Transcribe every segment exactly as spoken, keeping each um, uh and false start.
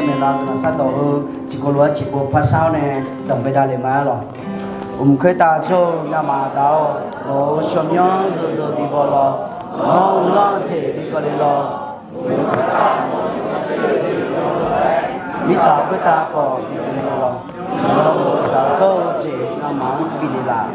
maeqnaeq laf-eu guiqlanq shardawq-eu tiqkawv lof-aer tiqpov parshar-awr nae danqbae davle ma-aer lawq. Uqmq khoertav tsawr-eu ngamaf daq-awr, nawq-euq tsawrmyanr zeurzeu bibaw lawr. Nawr uvlanr-eu jeq bi keuvle lawr. Mirtsaq khoertav khawf bi keuvle lawr. Nawq-euq dzaqdawr-eu jeq ngamaf-anr bifnaeq laf.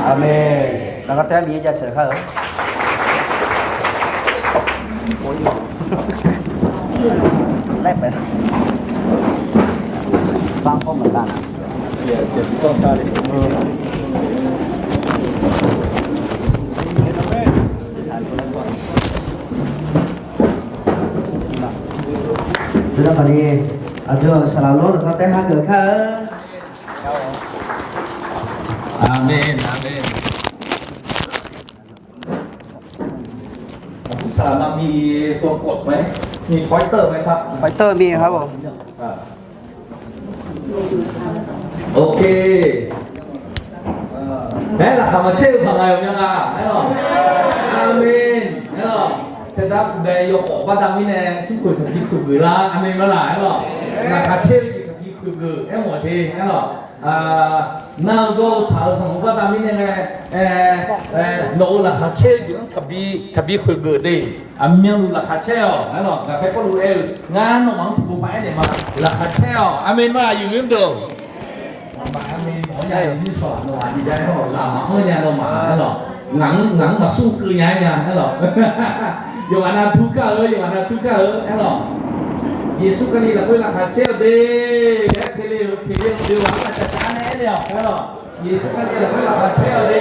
Aqmeq. Laqkhaq taef-aer Miqyaer jaceuq kar-eu. Teugar khawfni, aqdui-euq saqlaq lor laqkhaq taef-aer hageuf kar-eu. Aqmeq, aqmeq. Saqlaq navmaqtser-eu มี pointer ไหมครับ pointer มีครับผม โอเค Nae laqkhaq maqcaer-eu paq ngaq yawqmya nga aer lawq. Aqmeq aer lawq. Saerdav puqbae yawkhawf baqda mirnae smrkhoeq taqbi khoeq geuf lar. Aqmeq ma laq aer lawq. Laqkhaq caer-eu jeq taqbi khoeq geuf aer mawf te aer lawq. Nar-eu gawr-eu saq-eu sanqbof baqda mirnae ngae, nawq-euq laqkhaq caer-eu jeq-anr taqbi khoeq geuf de. Aqmyanluf laqkhaq caer-awq aer lawq. Ghaqkhaer Pawrluv aer-eu, ngar nawmaf-anr tiqpov paq aernaeq ma, laqkhaq caer-awq. Aqmeq ma laq yuf nymr deuq-or. Aqmeq mawf-awr nya-eu nymr shawq nawmaf bi jav-aer lawq, laf maqanr nya nawmaf aer lawq. Ngaq-anr ngaq-anr maqsur keuv nya-aer nya aer lawq. Yawqghaq nav tur kar-eu, yawqghaq nav tur kar-eu aer lawq. Yeqsur Kali lafkhoer laqkhaq caer-awq de. Aer teq le-euq teq le-euq deuq ghaq-anr maqcaq caf-aer nae aernaeq-awq aer lawq. Yeqsur Kali lafkhoer laqkhaq caer-awq de.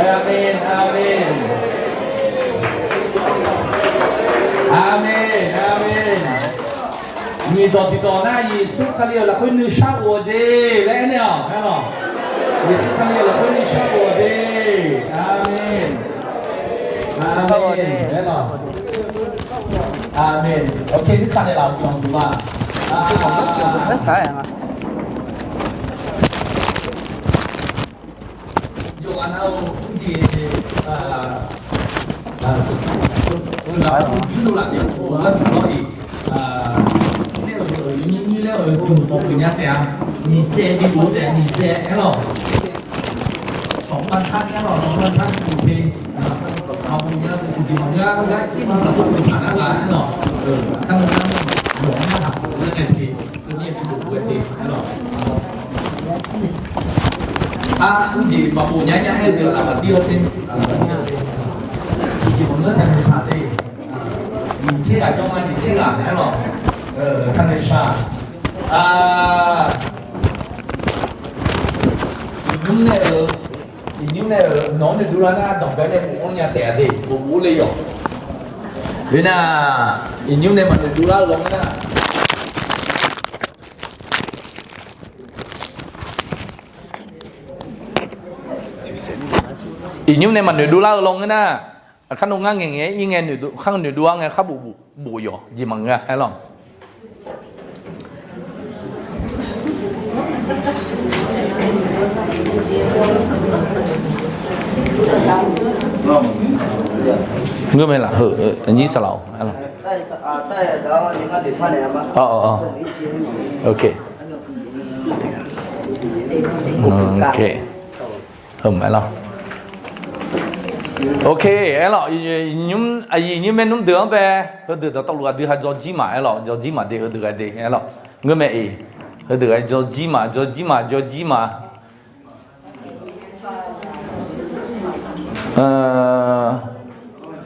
Aqmeq, aqmeq. Aqmeq, aqmeq. Nyiq dawq tiq dawq nar, Yeqsur Kali-euq lafkhoer nuishar of-awq de laer aernaeq-awq aer lawq. Yeqsur Kali-euq lafkhoer nuishar of-awq de. Aqmeq. Aqmeq. Aqmeq. Aqmeq. Aqmeq. Aqmeq. Aqmeq. Yawqghaq nav-eu mrjeq, saqlaq yurluf laf tiq ghaq-anr duq lawr-iq, nae-euq yawnyir nyir laer-euq tiq mq khawf geuf nya taef-a. Nyiq tsaev bi bof taef, nyiq tsaev aer lawq. Sanqpaq tar aer lawq, sanqpaq tar bi bof te. Maqbof nya-eu tiqjeq maqngeur-a, gar ir ma taq taq taq nar ghaq aer lawq. Tar nar nar yawq-anr nar taq bof laer ngae te. Keuvni bi bof ghae te aer lawq. Ar, mrjeq maqbof nya nya aer-eu deuq laqkhaq dir-awr sher. Tiqjeq maqngeur taq nuisar te. Nyiq tser ghaq jawr nga, nyiq tser ghaq aer lawq. Tar nuisar. Iqnymr nae-euq, iqnymr nae-euq nawq-anr noeqdov lar nar, danqbae nae bofanr nya taef-a de, bof bof le yawq. Khoernar, iqnymr nae maqnoeqdov lar-eu lawnmr nar, iqnymr nae maqnoeqdov lar-eu lawnmr nar, aqkar nawr ngar ngaeq ngae-aer ir ngae, khar noeqdov-ar ngae khar bof bof yawq jeq maqngeur-a aer lawq. Ngeur mae laf, heu, nyir saqlaq-awq aer lawq. Ok, aer lawq. Iqnymr, aqyuif iqnymr maernmr deuq-anr bae, heudeuq dawqtawvluf aqdui ha jawrjir maq aer lawq, jawrjir maq de, heudeuq ghae de aer lawq. Ngeur mae-iq, heudeuq ghae jawrjir maq, jawrjir maq, jawrjir maq.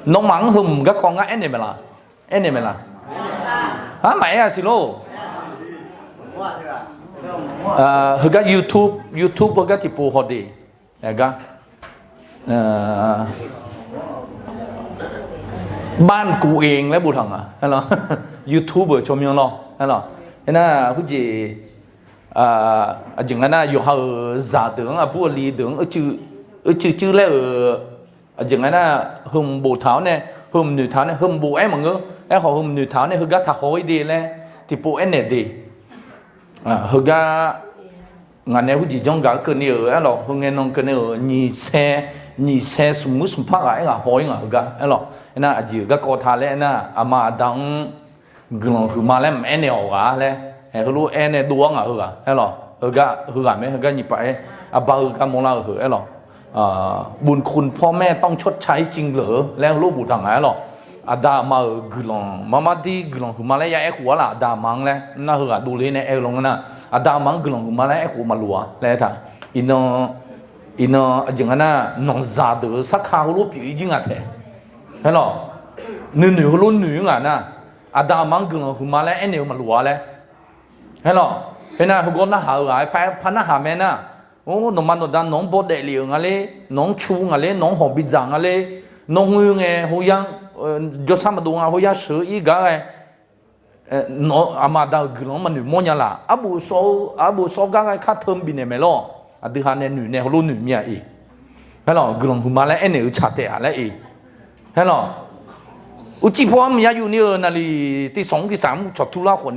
Nawmaf-anr heumq garkawv ngar aernaeq mae laf? Aernaeq mae laf? Ar, maqaer-a siq lor. Heugar YouTube, YouTube heugar tiqpov haw de. Aqgar, บ้านกูเอง laer boftaq nga aer lawq. YouTube-euq tsawrmyanr lawr aer lawq. Aernar khoerjeq, aqjeq nga nar, yawqha-euq zaqdeuq-anr, aqbur aqli deuq-anr uicuiv cuiv laer-euq Aqjeq nga nar, heu mq boftaq-awr nae, heu mq noeqtaq-awr nae, heu mq bof-aer maqngeur. Aerkhawf heu mq noeqtaq-awr nae heugar taqhaw-ir de laer tiqpov aernaeq de. Heugar ngaq nae heujeq janr gaq-eu keuvni-euq aerlawq, heu ngae nan keuvni-euq nyiq sae, nyiq sae smq muir smq par ghaq aerghaq haw-ir ngaq heugar aerlawq. Aernar aqjeq garkawv ta laer aernar, aqma aqda-anr guiqlanq huiqma laer maqaer naeq-awq ghaq laer, heulof-aer nae dov-awr ngaq heughaq aerlawq. Heugar heughaq mae, heugar nyiq paf-aer aqba-eu gar mawrlar-eu heu aerlawq. บุญคุณพ่อแม่ต้องชดใช้จริงเหรอ laer heulof boftaq nga aerlawq. Aqda aqma-euq guiqlanq marmar dir guiqlanq huiqma laer ya aerkhof-ar laf, aqda aqma-anr laer nar heughaq dovle nae aer-eu lan nga nar, aqda aqma-anr guiqlanq huiqma laer aerkhof maqloq-a laer aertaq. Iqnan, iqnan aqjeq nga nar, nawqzaq deuq-euq sarkar heulof pyeuf-ir jir nga taef. Aerlawq, nuinoeq heulof noeq-ir ngaq nar, aqda aqma-anr guiqlanq huiqma laer aernaeq-eu maqloq-a laer. Aerlawq, khoernar heugawr narhaq-eu ghaq-aer par narhaq mae nar, or, nawqma nawqda nawq-anr bawdaef lef-euq nga ler, nawq-anr cu nga ler, nawq-anr hawq bidzaq nga ler, nawr ngoer ngae hawr yar, jawrsar maqdov nga hawr yar sheuq-ir gar ghae, nawq aqma aqda-euq guiqlanq-anr maqnoeq mawrnya laf. Arbof sawv-eu, arbof sawv gar ghae kar teu bifnaeq maeq lawr. Aqdui ha nae noeq nae heulof noeq mir-a iq. Aerlawq, guiqlanq huiqma laer aernaeq-eu tsaq taef-a laer iq. Aerlawq, uqcif paw-anr maqya yuf ni-euq naqliq tiq sanq mr ki saq mr cawq turlar khawf